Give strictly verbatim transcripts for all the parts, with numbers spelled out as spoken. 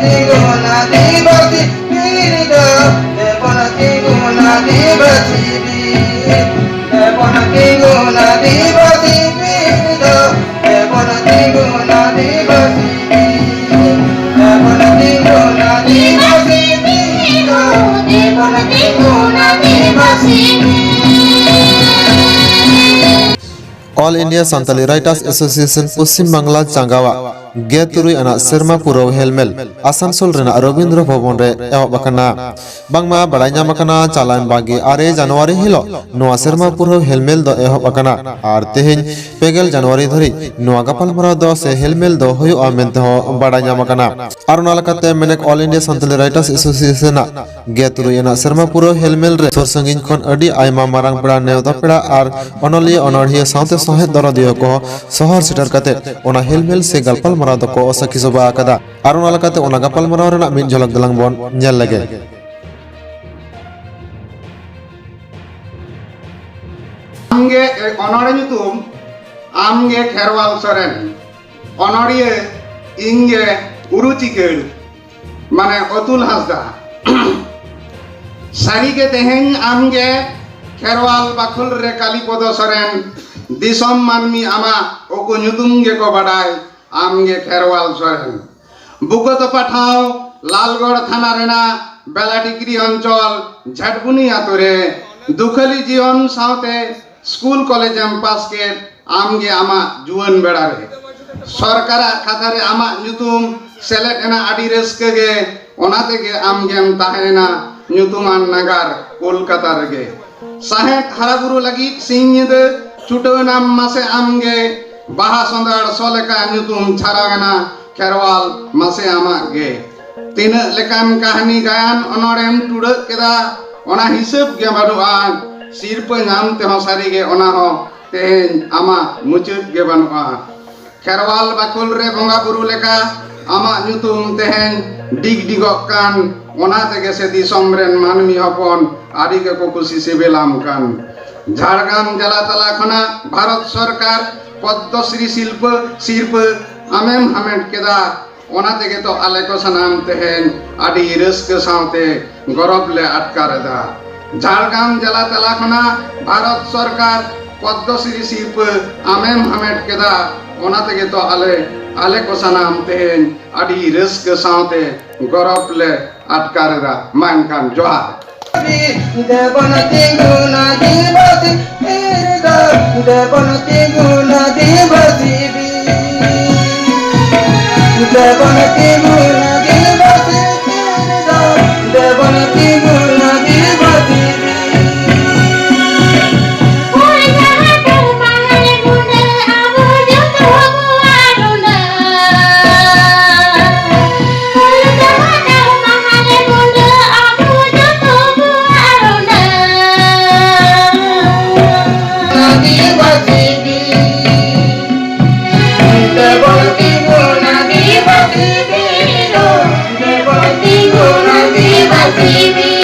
ᱛᱤᱸᱜᱩᱱ ᱟᱹᱫᱤᱵᱟᱹᱥᱤ ᱵᱤᱨ ᱫᱚ, ᱫᱮᱵᱚᱱ ᱛᱤᱸᱜᱩᱱ ᱟᱹᱫᱤᱵᱟᱹᱥᱤ ᱵᱤᱨ᱾ ᱫᱮᱵᱚᱱ ᱛᱤᱸᱜᱩᱱ ᱟᱹᱫᱤᱵᱟᱹᱥᱤ ᱵᱤᱨ ᱫᱚ, ᱫᱮᱵᱚᱱ ᱛᱤᱸᱜᱩᱱ ᱟᱹᱫᱤᱵᱟᱹᱥᱤ ᱵᱤᱨ᱾ ᱫᱮᱵᱚᱱ ᱛᱤᱸᱜᱩᱱ ᱟᱹᱫᱤᱵᱟᱹᱥᱤ ᱵᱤᱨ ᱫᱚ, ᱫᱮᱵᱚᱱ ᱛᱤᱸᱜᱩᱱ ᱟᱹᱫᱤᱵᱟᱹᱥᱤ ᱵᱤᱨ᱾ All India Santali Writers Association Paschim Bangla ᱪᱟᱸᱜᱟᱣᱟᱜ ᱜᱮ ᱛᱩᱨᱩᱭ ᱟᱱᱟᱜ ᱥᱮᱨᱢᱟ ᱯᱩᱨᱟᱹᱣ ᱦᱮᱞᱢᱮᱞ ᱟᱥᱟᱱᱥᱳᱞ ᱨᱮᱱᱟᱜ ᱨᱚᱵᱤᱱᱫᱨᱚ ᱵᱷᱚᱵᱚᱱ ᱨᱮ ᱮᱦᱚᱵ ᱟᱠᱟᱱᱟ᱾ ᱵᱟᱝᱢᱟ ᱵᱟᱲᱟᱭ ᱧᱟᱢ ᱟᱠᱟᱱᱟ, ᱪᱟᱞᱟᱣᱮᱱ ᱵᱟᱜᱮ ᱟᱨᱮ ᱡᱟᱱᱩᱣᱟᱨᱤ ᱦᱤᱞᱳᱜ ᱱᱚᱣᱟ ᱥᱮᱨᱢᱟ ᱯᱩᱨᱟᱹᱣ ᱦᱮᱞᱢᱮᱞ ᱫᱚ ᱮᱦᱚᱵ ᱟᱠᱟᱱᱟ ᱟᱨ ᱛᱮᱦᱮᱧ ᱯᱮ ᱜᱮᱞ ᱡᱟᱱᱩᱣᱟᱨᱤ ᱫᱷᱟᱹᱨᱤᱡ ᱱᱚᱣᱟ ᱜᱟᱯᱟᱞᱢᱟᱨᱟᱣ ᱫᱚ ᱥᱮ ᱦᱮᱞᱢᱮᱞ ᱫᱚ ᱦᱩᱭᱩᱜᱼᱟ ᱢᱮᱱᱛᱮ ᱦᱚᱸ ᱵᱟᱲᱟᱭ ᱧᱟᱢ ᱟᱠᱟᱱᱟ᱾ ᱟᱨ ᱚᱱᱟ ᱞᱮᱠᱟᱛᱮ ᱢᱮᱱᱮᱠ All India Santali Writers Association ᱟᱜ ᱜᱮ ᱛᱩᱨᱩᱭ ᱟᱱᱟᱜ ᱥᱮᱨᱢᱟ ᱯᱩᱨᱟᱹᱣ ᱦᱮᱞᱢᱮᱞ ᱨᱮ ᱥᱩᱨ ᱥᱟᱺᱜᱤᱧ ᱠᱷᱚᱱ ᱟᱹᱰᱤ ᱟᱭᱢᱟ ᱢᱟᱨᱟᱝ ᱯᱮᱲᱟ, ᱱᱮᱣᱛᱟ ᱯᱮᱲᱟ ᱟᱨ ᱚᱱᱚᱞᱤᱭᱟᱹ, ᱚᱱᱚᱲᱦᱤᱭᱟᱹ ᱥᱟᱶᱛᱮ ᱥᱚᱦᱮᱫ ᱫᱚᱨᱚᱫᱤᱭᱟᱹ ᱠᱚᱦᱚᱸ ᱥᱚᱦᱚᱨ ᱥᱮᱴᱮᱨ ᱠᱟᱛᱮ ᱚᱱᱟ ᱦᱮᱞᱢᱮᱞ ᱥᱮ ᱜᱟᱯᱟᱞᱢᱟᱨᱟᱣ ᱫᱚᱠᱚ ᱥᱟᱹᱠᱷᱤ ᱥᱚᱵᱷᱟ ᱟᱠᱟᱫᱟ᱾ ᱟᱨ ᱚᱱᱟ ᱞᱮᱠᱟᱛᱮ ᱚᱱᱟ ᱜᱟᱯᱟᱞᱢᱟᱨᱟᱣ ᱨᱮᱱᱟᱜ ᱢᱤᱫ ᱡᱷᱚᱞᱚᱠ ᱫᱚᱞᱟᱝ ᱵᱚᱱ ᱧᱮᱞ ᱞᱮᱜᱮ᱾ ᱟᱢᱜᱮ ᱚᱱᱚᱲᱦᱮ ᱧᱩᱛᱩᱢ, ᱟᱢᱜᱮ ᱠᱷᱮᱨᱣᱟᱞ ᱥᱚᱨᱮᱱ᱾ ᱚᱱᱚᱲᱤᱭᱟᱹ, ᱤᱧᱜᱮ ᱩᱨᱩᱪᱤᱠᱟᱹᱲ, ᱢᱟᱱᱮ ᱚᱛᱩᱞ ᱦᱟᱸᱥᱫᱟ᱾ ᱥᱟᱹᱨᱤᱜᱮ ᱛᱮᱦᱮᱧ ᱟᱢᱜᱮ ᱠᱷᱮᱨᱣᱟᱞ ᱵᱟᱠᱷᱳᱞ ᱨᱮ ᱠᱟᱞᱤᱯᱚᱫᱚ ᱥᱚᱨᱮᱱ, ᱫᱤᱥᱚᱢ ᱢᱟᱹᱱᱢᱤ ᱟᱢᱟᱜ ᱩᱠᱩ ᱧᱩᱛᱩᱢ ᱜᱮᱠᱚ ᱵᱟᱰᱟᱭ, ᱟᱢᱜᱮ ᱠᱷᱮᱨᱣᱟᱞ ᱥᱚᱨᱮᱱ᱾ ᱵᱩᱠᱟᱹᱛᱚᱯᱟ ᱴᱷᱟᱶ ᱞᱟᱞᱜᱚᱲ ᱛᱷᱟᱱᱟ ᱨᱮᱱᱟᱜ ᱵᱮᱞᱟᱰᱤᱜᱽᱨᱤ ᱚᱧᱪᱚᱞ ᱡᱷᱟᱴᱵᱩᱱᱤ ᱟᱛᱳ ᱨᱮ ᱫᱩᱠᱷᱟᱹᱞᱤ ᱡᱤᱭᱚᱱ ᱥᱟᱶᱛᱮ ᱥᱠᱩᱞ ᱠᱚᱞᱮᱡᱽ ᱮᱢ ᱯᱟᱥ ᱠᱮᱫ ᱟᱢᱜᱮ ᱟᱢᱟᱜ ᱡᱩᱣᱟᱹᱱ ᱵᱮᱲᱟ ᱨᱮ᱾ ᱥᱚᱨᱠᱟᱨᱟᱜ ᱠᱷᱟᱛᱟ ᱨᱮ ᱟᱢᱟᱜ ᱧᱩᱛᱩᱢ ᱥᱮᱞᱮᱫ ᱮᱱᱟ ᱟᱹᱰᱤ ᱨᱟᱹᱥᱠᱟᱹ ᱜᱮ, ᱚᱱᱟ ᱛᱮᱜᱮ ᱟᱢᱜᱮᱢ ᱛᱟᱦᱮᱸᱭᱮᱱᱟ ᱧᱩᱛᱩᱢᱟᱱ ᱱᱟᱜᱟᱨ ᱠᱳᱞᱠᱟᱛᱟ ᱨᱮᱜᱮ᱾ ᱥᱟᱶᱦᱮᱫ ᱦᱟᱨᱟᱵᱩᱨᱩ ᱞᱟᱹᱜᱤᱫ ᱥᱤᱧ ᱧᱤᱫᱟᱹ ᱪᱷᱩᱴᱟᱹᱣ ᱮᱱᱟᱢ ᱢᱟᱥᱮ ᱟᱢᱜᱮ, ᱵᱟᱦᱟ ᱥᱚᱸᱫᱷᱟᱲ ᱥᱚ ᱞᱮᱠᱟ ᱧᱩᱛᱩᱢ ᱪᱷᱟᱨᱟᱣ ᱮᱱᱟ ᱠᱷᱮᱨᱣᱟᱞ ᱢᱟᱥᱮ ᱟᱢᱟᱜ ᱜᱮ᱾ ᱛᱤᱱᱟᱹᱜ ᱞᱮᱠᱟᱱ ᱠᱟᱹᱦᱱᱤ ᱜᱟᱭᱟᱱ ᱚᱱᱚᱬᱮᱢ ᱴᱩᱰᱟᱹᱜ ᱠᱮᱫᱟ, ᱚᱱᱟ ᱦᱤᱥᱟᱹᱵ ᱜᱮ ᱵᱟᱹᱱᱩᱜᱼᱟ᱾ ᱥᱤᱨᱯᱟᱹ ᱧᱟᱢ ᱛᱮᱦᱚᱸ ᱥᱟᱹᱨᱤᱜᱮ ᱚᱱᱟ ᱦᱚᱸ ᱛᱮᱦᱮᱧ ᱟᱢᱟᱜ ᱢᱩᱪᱟᱹᱫ ᱜᱮ ᱵᱟᱹᱱᱩᱜᱼᱟ᱾ ᱠᱷᱮᱨᱣᱟᱞ ᱵᱟᱠᱷᱳᱞ ᱨᱮ ᱵᱚᱸᱜᱟ ᱵᱩᱨᱩ ᱞᱮᱠᱟ ᱟᱢᱟᱜ ᱧᱩᱛᱩᱢ ᱛᱮᱦᱮᱧ ᱰᱤᱜᱽ ᱰᱤᱜᱚᱜ ᱠᱟᱱ, ᱚᱱᱟ ᱛᱮᱜᱮ ᱥᱮ ᱫᱤᱥᱚᱢ ᱨᱮᱱ ᱢᱟᱹᱱᱢᱤ ᱦᱚᱯᱚᱱ ᱟᱹᱰᱤ ᱜᱮᱠᱚ ᱠᱩᱥᱤ ᱥᱤᱵᱤᱞᱟᱢ ᱠᱟᱱ᱾ ᱡᱷᱟᱲᱜᱨᱟᱢ ᱡᱮᱞᱟ ᱛᱟᱞᱟ ᱠᱷᱚᱱᱟᱜ ᱵᱷᱟᱨᱚᱛ ᱥᱚᱨᱠᱟᱨ ᱯᱚᱫᱽᱫᱚᱥᱨᱤ ᱥᱤᱞᱯᱟᱹ ᱥᱤᱨᱯᱟᱹ ᱟᱢᱮᱢ ᱦᱟᱢᱮᱴ ᱠᱮᱫᱟ᱾ ᱚᱱᱟ ᱛᱮᱜᱮ ᱛᱚ ᱟᱞᱮ ᱠᱚ ᱥᱟᱱᱟᱢ ᱛᱮᱦᱮᱧ ᱟᱹᱰᱤ ᱨᱟᱹᱥᱠᱟᱹ ᱥᱟᱶᱛᱮ ᱜᱚᱨᱚᱵᱽ ᱞᱮ ᱟᱴᱠᱟᱨ ᱮᱫᱟ᱾ ᱡᱷᱟᱲᱜᱨᱟᱢ ᱡᱮᱞᱟ ᱛᱟᱞᱟ ᱠᱷᱚᱱᱟᱜ ᱵᱷᱟᱨᱚᱛ ᱥᱚᱨᱠᱟᱨ ᱯᱚᱫᱽᱢᱚ ᱥᱨᱤ ᱥᱤᱨᱯᱟᱹ ᱟᱢᱮᱢ ᱦᱟᱢᱮᱴ ᱠᱮᱫᱟ, ᱚᱱᱟ ᱛᱮᱜᱮ ᱛᱚ ᱟᱞᱮ, ᱟᱞᱮ ᱠᱚ ᱥᱟᱱᱟᱢ ᱛᱮᱦᱮᱧ ᱟᱹᱰᱤ ᱨᱟᱹᱥᱠᱟᱹ ᱥᱟᱶᱛᱮ ᱜᱚᱨᱚᱵᱽ ᱞᱮ ᱟᱴᱠᱟᱨ ᱮᱫᱟ᱾ ᱢᱟ ᱮᱱᱠᱷᱟᱱ ᱡᱚᱦᱟᱨ᱾ ᱫᱮᱵᱚᱱ ᱛᱤᱸᱜᱩᱱᱟ ᱟᱹᱫᱤᱵᱟᱹᱥᱤ ᱵᱤᱨ ᱫᱚ, ᱫᱮᱵᱚᱱ ᱛᱤᱸᱜᱩᱱᱟ ᱟᱹᱫᱤᱵᱟᱹᱥᱤ ᱵᱤᱨ᱾ ᱫᱮᱵᱚᱱ ᱛᱤᱸᱜᱩᱱᱟ ᱟᱹᱫᱤᱵᱟᱹᱥᱤ ᱵᱤᱨ ᱫᱚ, ᱫᱮᱵᱚᱱ ᱛᱤᱸᱜᱩᱱᱟ ᱟᱹᱫᱤᱵᱟᱹᱥᱤ ᱵᱤᱨ᱾ ᱦᱩᱞ ᱢᱟᱦᱟ ᱫᱚ ᱢᱟᱦᱟ ᱨᱮ ᱜᱩᱸᱰᱟᱹ ᱟᱵᱚ ᱡᱚᱛᱚ ᱵᱚ ᱟᱨᱩᱸᱰᱟᱹ᱾ ᱦᱩᱞ ᱢᱟᱦᱟ ᱫᱚ ᱢᱟᱦᱟ ᱨᱮ ᱜᱩᱸᱰᱟᱹ ᱟᱵᱚ ᱡᱚᱛᱚ ᱵᱚ ᱟᱨᱩᱸᱰᱟᱹ᱾ ᱟᱹᱫᱤᱵᱟᱹᱥᱤ ᱵᱤᱨ᱾ ᱫᱮᱵᱚᱱ ᱛᱤᱸᱜᱩᱱᱟ ᱟᱹᱫᱤᱵᱟᱹᱥᱤ ᱵᱤᱨ᱾ ᱫᱮᱵᱚᱱ ᱛᱤᱸᱜᱩᱱᱟ ᱟᱹᱫᱤᱵᱟᱹᱥᱤ ᱵᱤᱨ᱾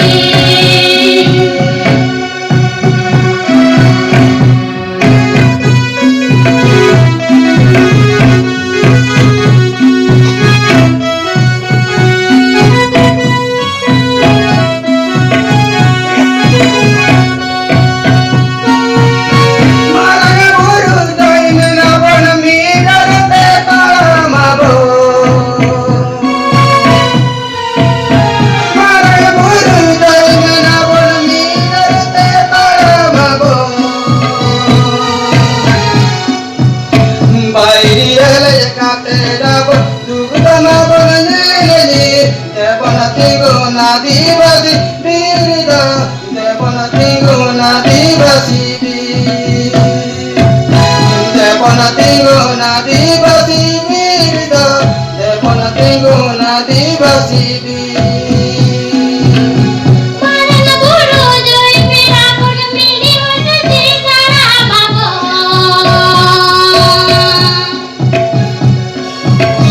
ᱢᱟᱨᱟᱝ ᱵᱩᱨᱩ ᱫᱚᱭ ᱢᱮᱱᱟ ᱵᱚᱱ ᱢᱤᱫ ᱰᱟᱦᱟᱨ ᱛᱮ ᱛᱟᱲᱟᱢ ᱟᱵᱚ᱾ ᱢᱟᱨᱟᱝ ᱵᱩᱨᱩ ᱫᱚᱭ ᱢᱮᱱᱟ ᱵᱚᱱ ᱢᱤᱫ ᱰᱟᱦᱟᱨ ᱛᱮ ᱛᱟᱲᱟᱢ ᱟᱵᱚ᱾ ᱵᱟᱭᱨᱤᱭᱟᱹ ᱞᱮᱠᱟᱛᱮ ᱟᱵᱚ ᱫᱩᱜᱽ ᱫᱟᱢᱟ ᱵᱚᱱ ᱧᱮᱞ ᱤᱫᱤ᱾ ᱫᱮᱵᱚᱱ ᱛᱤᱸᱜᱩᱱᱟ ᱟᱹᱫᱤᱵᱟᱹᱥᱤ ᱵᱤᱨ ᱫᱚ, ᱫᱮᱵᱚᱱ ᱛᱤᱸᱜᱩᱱᱟ ᱟᱹᱫᱤᱵᱟᱹᱥᱤ ᱵᱤᱨ᱾ ᱫᱮᱵᱚᱱ ᱛᱤᱸᱜᱩᱱᱟ ᱟᱹᱫᱤᱵᱟᱹᱥᱤ ᱵᱤᱨ ᱫᱚ, ᱫᱮᱵᱚᱱ ᱛᱤᱸᱜᱩᱱᱟ ᱟᱹᱫᱤᱵᱟᱹᱥᱤ ᱵᱤᱨ᱾